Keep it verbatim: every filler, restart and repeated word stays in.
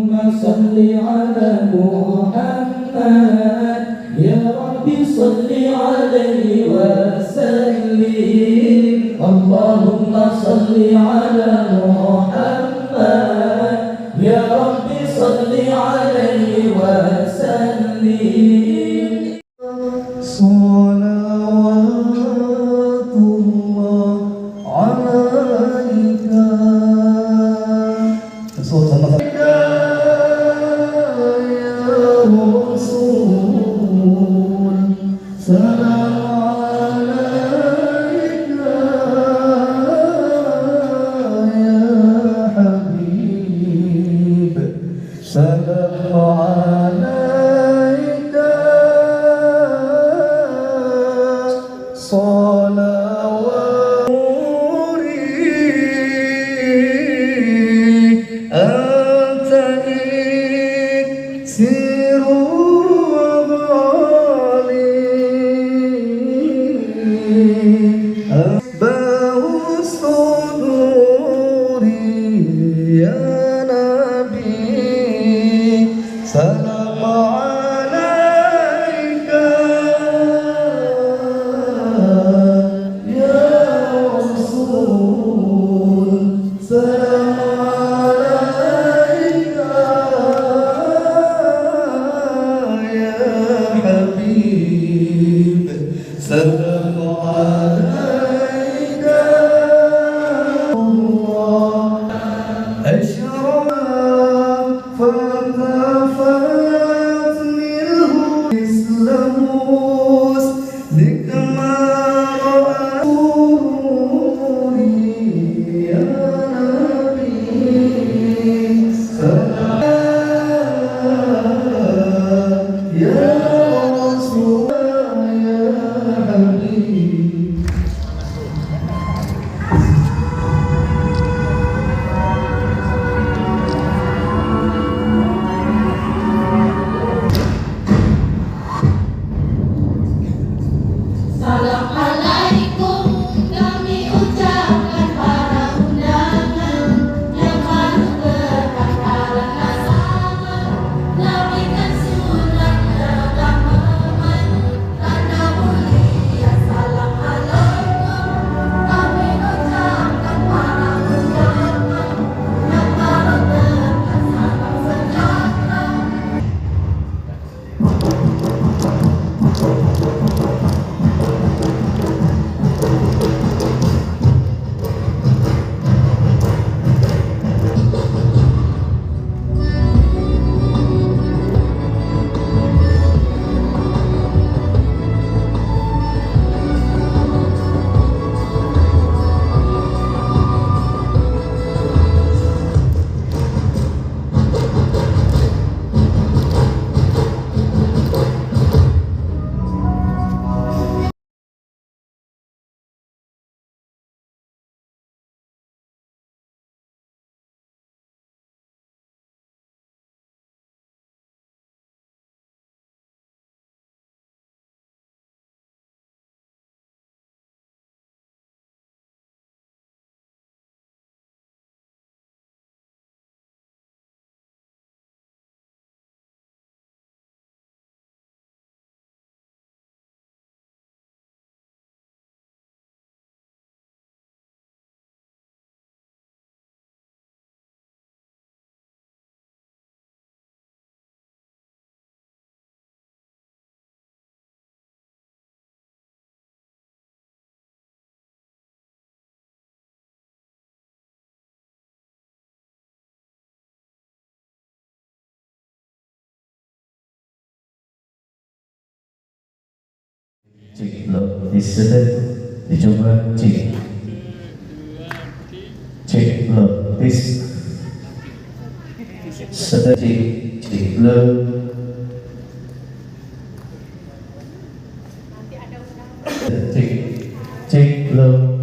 اللهم صل على محمد، يا رب صل عليه وسلم. اللهم صل على محمد، يا رب صل عليه وسلم. صلوات الله عليك. Rasul sama-sama. يا رسول، سلام عليك يا حبيب. سلام عليك، صلوات نوري، أنت إكسير وغالي. بهو الصدور يا نبي، سلام عليك يا رسول، سلام عليك يا حبيب. سلام عليك الله. أشرق فتفات منه مثل موس، لك ما رأى نوري يا نبي. سلام يا رسول يا حبيب. Assalamualaikum kami ucapkan para undangan yang baru berpacaran bersama. Nabi kan sunat agama. Cek, lo, tes, sudah. Dicoba, cek. Cek, lo, tes. Sudah, cek, cek, lo. Cek, cek, lo.